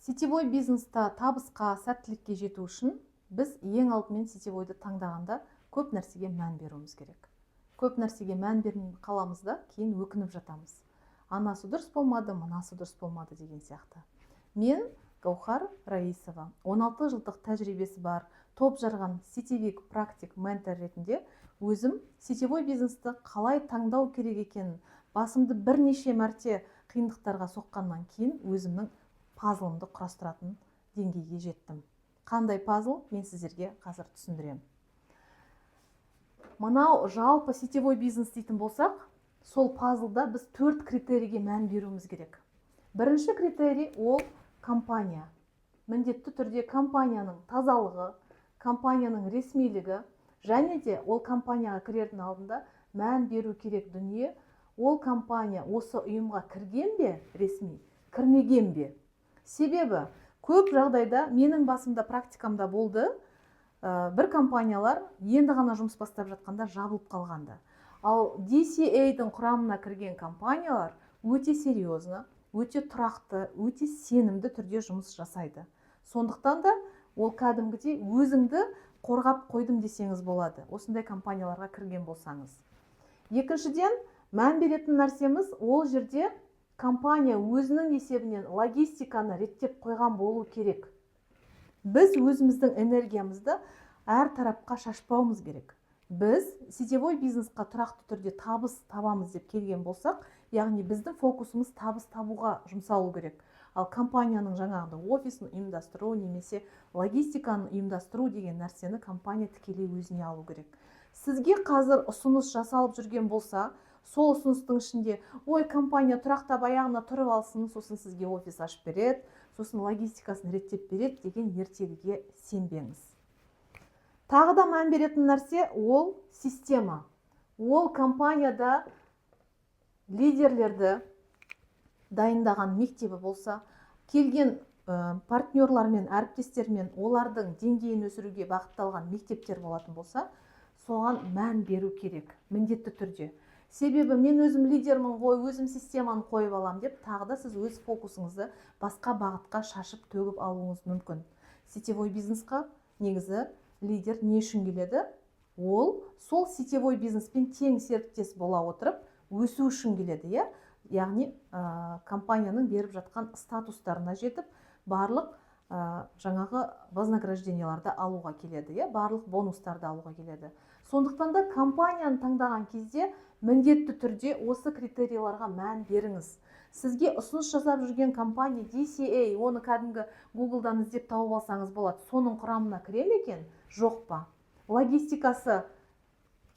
Сетевой бизнеста табысқа, сәттілікке жету үшін біз ең алдымен сетевойды таңдағанда көп нәрсеге мән беруіміз керек. Көп нәрсеге мән бермей қаламыз да, кейін өкініп жатамыз. Анасы дұрыс болмады, мынасы дұрыс болмады деген сияқты. Мен Гаухар Раисова, 16 жылдық тәжірибесі бар, топ жарған сетевик, практик, ментор ретінде өзім сетевой бизнесті қалай таңдау керек екенін басымды бірнеше мәрте қиындықтарға соққаннан кейін өзімнің пазлымды құрастыратын деңгейге жеттім. Қандай пазл, мен сіздерге қазір түсіндіремін. Мынау жалпы сетевой бизнес дейтін болсақ, сол пазлда біз төрт критерийге мән беруіміз керек. Бірінші критерий — ол компания. Міндетті түрде компанияның тазалығы, компанияның ресмилігі және де ол компанияға кірердің алдында мән беру керек дүние: ол компания осы ұйымға кірген бе ресми, кірмеген бе? Себебі көп жағдайда менің басымда, практикамда болды, бір компаниялар енді ғана жұмыс бастап жатқанда жабылып қалғанды. Ал DCA-дің құрамына кірген компаниялар өте серьезно, өте тұрақты, өте сенімді түрде жұмыс жасайды. Сондықтан да ол кәдімгідей өзіңді қорғап қойдым десеңіз болады, осындай компанияларға кірген болсаңыз. Екіншіден, мән беретін нәрсеміз: ол жерде компания өзінің есебінен логистиканы реттеп қойған болу керек. Біз өзіміздің энергиямызды әр тарапқа шашпауымыз керек. Біз сетевой бизнесқа тұрақты түрде табыс табамыз деп келген болсақ, яғни біздің фокусымыз табыс табуға жұмсалу керек. Ал компанияның жаңағыдай офисін ұйымдастыру немесе логистиканы ұйымдастыру деген нәрсені компания тікелей өзіне алу керек. Сізге қазір ұсыныс жасалып жүрген болса, сол ұсыныстың ішінде: «Ой, компания тұрақтап, аяғына тұрып алсын, сосын сізге офис ашып береді, сосын логистикасын реттеп береді» деген ертегіге сенбеңіз. Тағы да мән беретін нәрсе — ол система. Ол компанияда лидерлерді дайындаған мектебі болса, келген партнерлармен, әріптестермен олардың деңгейін өсіруге бағытталған мектептер болатын болса, соған мән беру керек міндетті түрде. Себебі «мен өзім лидермін ғой, өзім системаны қойып алам» деп, тағы да сіз өз фокусыңызды басқа бағытқа шашып, төгіп алуыңыз мүмкін. Сетевой бизнесқа негізі лидер не үшін келеді? Ол сол сетевой бизнеспен тең серіктес бола отырып, өсу үшін келеді, иә. Яғни компанияның беріп жатқан статустарына жетіп, барлық жаңағы вознагражденияларды алуға келеді, иә, барлық бонустарды алуға келеді. Сондықтан да компанияны таңдаған кезде міндетті түрде осы критерийларға мән беріңіз. Сізге ұсыныс жасап жүрген компания DCA, оны кәдімгі Гуглдан іздеп тауып алсаңыз болады, соның құрамына кіре ме екен, жоқ па, логистикасы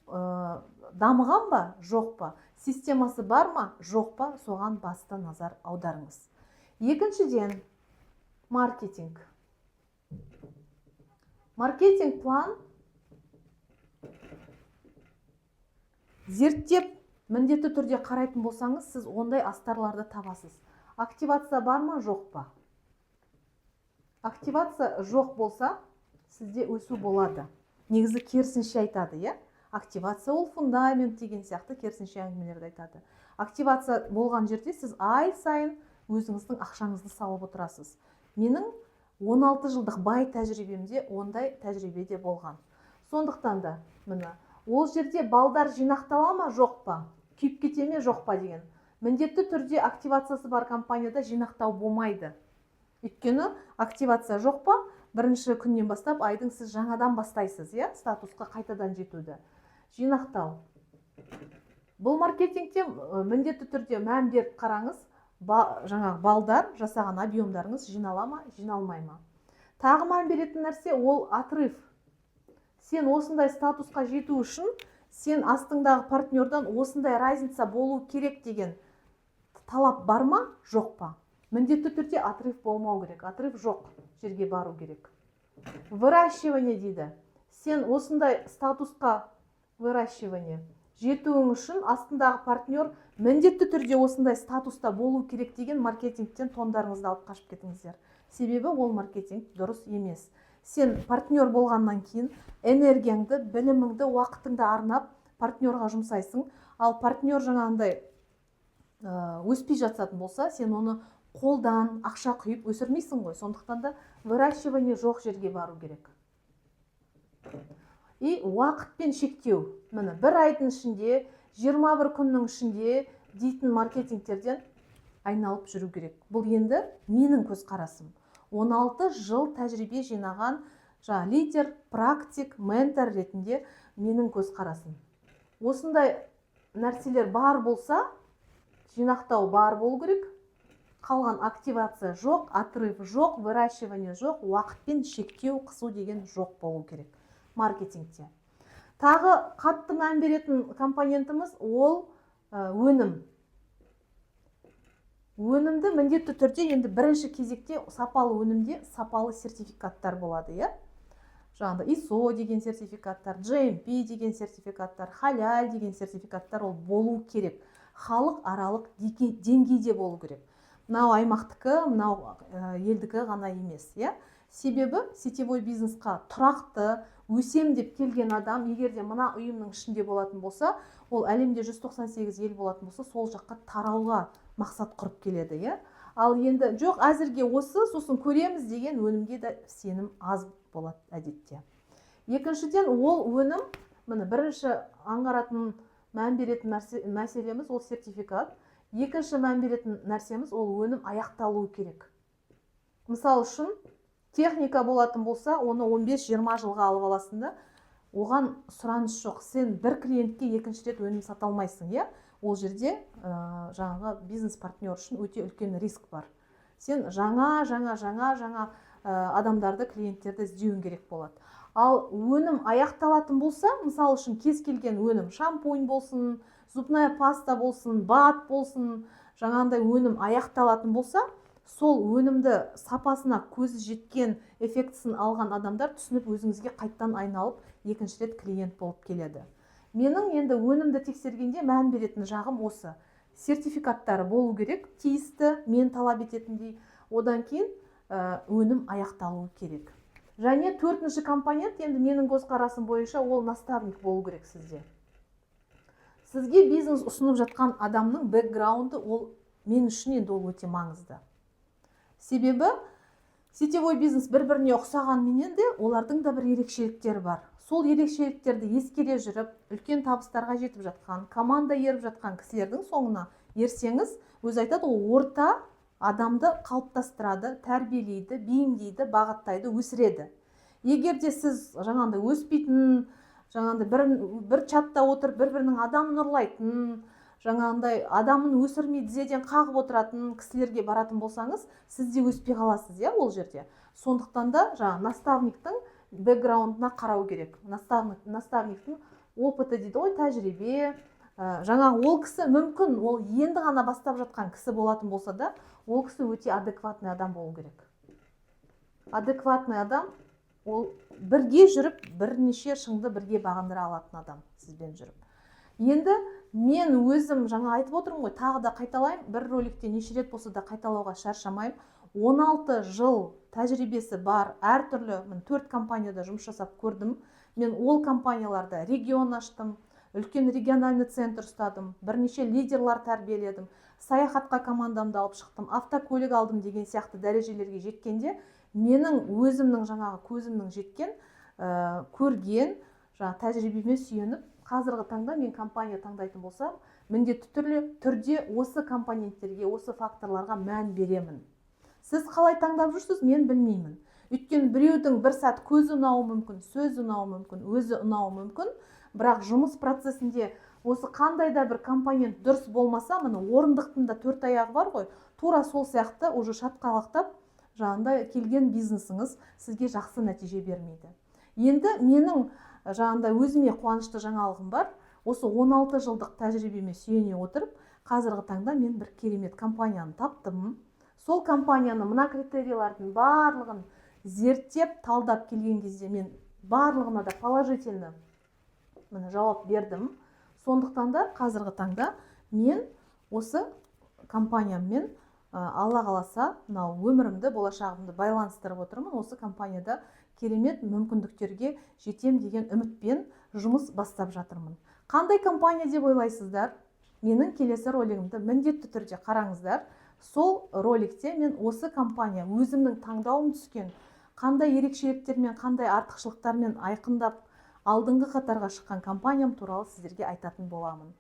дамыған ба, жоқ па, системасы бар ма, жоқ па, соған басты назар аударыңыз. Екіншіден, маркетинг. Маркетинг план зерттеп, міндетті түрде қарайтын болсаңыз, сіз ондай астарларды табасыз. Активация бар ма, жоқ па? Активация жоқ болса, сізде өсу болады. Негізі керісінше айтады, иә, активация — ол фундамент деген сияқты керісінше әңгімелерді айтады. Активация болған жерде сіз ай сайын өзіңіздің ақшаңызды салып отырасыз. Менің 16 жылдық бай тәжірибемде ондай тәжірибе де болған. Сондықтан да міне, ол жерде балдар жинақтала ма, жоқ па, күйіп кете ме, жоқ па деген. Міндетті түрде активациясы бар компанияда жинақтау болмайды. Өйткені активация жоқ па, бірінші күннен бастап айдың сіз жаңадан бастайсыз, иә, статусқа қайтадан жетуді. Жинақтау бұл маркетингте міндетті түрде мән беріп қараңыз. Жаңағы балдар жасаған объемдарыңыз жинала ма, жиналмай ма? Тағы мән беретін нәрсе — ол отрыв. Сен осындай статусқа жету үшін сен астыңдағы партнердан осындай разница болу керек деген талап бар ма, жоқ па? Міндетті түрде отрыв болмау керек, отрыв жоқ жерге бару керек. Выращивание дейді. Сен осындай статусқа, выращивание, жетуің үшін астындағы партнер міндетті түрде осындай статуста болу керек деген маркетингтен тондарыңызды алып қашып кетіңіздер. Себебі ол маркетинг дұрыс емес. Сен партнер болғаннан кейін энергияңды, біліміңді, уақытыңды арнап партнерға жұмсайсың. Ал партнер жаңағындай өспей жататын болса, сен оны Қолдан ақша құйып өсірмейсің ғой. Сондықтан да выращивание жоқ жерге бару керек. И уақытпен шектеу, міне, бір айдың ішінде, 21 күннің ішінде дейтін маркетингтерден айналып жүру керек. Бұл енді менің көзқарасым, 16 жыл тәжірибе жинаған жаңа лидер, практик, ментор ретінде менің көзқарасым. Осындай нәрселер бар болса, жинақтау бар болу керек, қалған активация жоқ, отрыв жоқ, выращивание жоқ, уақытпен шектеу, қысу деген жоқ болу керек маркетингте. Тағы қатты мән беретін компонентіміз ол өнім. Өнімді міндетті түрде, енді бірінші кезекте сапалы өнімде сапалы сертификаттар болады, иә, жаңағыдай ISO деген сертификаттар, GMP деген сертификаттар, халяль деген сертификаттар, ол болу керек, халықаралық деңгейде болу керек. Мынау аймақтікі, мынау елдікі ғана емес, иә. Себебі сетевой бизнесқа тұрақты өсем деп келген адам, егер де мына ұйымның ішінде болатын болса, ол әлемде 198 ел болатын болса, сол жаққа тарауға мақсат құрып келеді, иә. Ал енді жоқ, әзірге осы, сосын көреміз деген өнімге де сенім аз болады әдетте. Екіншіден, ол өнім, міне, бірінші аңғаратын, мән беретін мәселеміз ол сертификат. Екінші мән беретін нәрсеміз ол өнім аяқталуы керек. Мысалы үшін, техника болатын болса, оны 15-20 жылға алып аласың да, оған сұраныс жоқ. Сен бір клиентке екінші рет өнім сата алмайсың, иә. Ол жерде жаңағы бизнес партнер үшін өте үлкен риск бар. Сен жаңа жаңа жаңа жаңа адамдарды, клиенттерді іздеуің керек болады. Ал өнім аяқталатын болса, мысалы үшін, кез келген өнім, шампунь болсын, зубная паста болсын, БАД болсын, жаңағындай өнім аяқталатын болса, сол өнімді сапасына көзі жеткен, эффектісін алған адамдар түсініп, өзіңізге қайттан айналып, екінші рет клиент болып келеді. Менің енді өнімді тексергенде мән беретін жағым осы: сертификаттары болу керек тиісті, мен талап ететіндей. Одан кейін өнім аяқталуы керек. Және төртінші компонент, енді менің көзқарасым бойынша, ол наставник болу керек сізде. Сізге бизнес ұсынып жатқан адамның бэкграунды, ол мен үшін енді ол өте маңызды. Себебі сетевой бизнес бір біріне ұқсағанменен де, олардың да бір ерекшеліктері бар. Сол ерекшеліктерді ескере жүріп, үлкен табыстарға жетіп жатқан, команда еріп жатқан кісілердің соңына ерсеңіз, өзі айтады ғой, орта адамды қалыптастырады, тәрбиелейді, бейімдейді, бағыттайды, өсіреді. Егер де сіз жаңағындай өспейтін, жаңағындай бір чатта отырып, бір бірінің адамын ұрлайтын, жаңағындай адамын өсірмей, тізеден қағып отыратын кісілерге баратын болсаңыз, сіз де өспей қаласыз, иә, ол жерде. Сондықтан да жаңағы наставниктің бэкграундына қарау керек. Наставниктің опыты дейді ғой, тәжірибе, жаңағы ол кісі мүмкін ол енді ғана бастап жатқан кісі болатын болса да, ол кісі өте адекватный адам болу керек. Адекватный адам ол бірге жүріп, бірнеше шыңды бірге бағындыра алатын адам сізбен жүріп. Енді мен өзім жаңа айтып отырмын ғой, тағы да қайталаймын, бір роликте неше рет болса да қайталауға шаршамаймын: 16 жыл тәжірибесі бар, әртүрлі, міне, төрт компанияда жұмыс жасап көрдім. Мен ол компанияларда регион аштым, үлкен региональный центр ұстадым, бірнеше лидерлар тәрбиеледім, саяхатқа командамды алып шықтым, автокөлік алдым деген сияқты дәрежелерге жеткенде, менің өзімнің жаңағы көзімнің жеткен, көрген жаңағы тәжірибеме сүйеніп, қазіргі таңда мен компания таңдайтын болсам, міндетті түрде осы компоненттерге, осы факторларға мән беремін. Сіз қалай таңдап жүрсіз, мен білмеймін. Өйткені біреудің бір сәт көзі ұнауы мүмкін, сөзі ұнауы мүмкін, өзі ұнауы мүмкін, бірақ жұмыс процесінде осы қандай да бір компонент дұрыс болмаса, міне, орындықтың да төрт аяғы бар ғой, тура сол сияқты уже шатқалақтап, жаңағындай келген бизнесіңіз сізге жақсы нәтиже бермейді. Енді менің жаңағындай өзіме қуанышты жаңалығым бар: осы 16 жылдық тәжірибеме сүйене отырып, қазіргі таңда мен бір керемет компанияны таптым. Сол компанияны мына критерийлардың барлығын зерттеп, талдап келген кезде, мен барлығына да положительно, міне, жауап бердім. Сондықтан да қазіргі таңда мен осы компанияммен, Алла қаласа, мынау өмірімді, болашағымды байланыстырып отырмын. Осы компанияда керемет мүмкіндіктерге жетем деген үмітпен жұмыс бастап жатырмын. Қандай компания деп ойлайсыздар? Менің келесі ролигімді міндетті түрде қараңыздар. Сол роликте мен осы компания, өзімнің таңдауым түскен, қандай ерекшеліктермен, қандай артықшылықтармен айқындап алдыңғы қатарға шыққан компаниям туралы сіздерге айтатын боламын.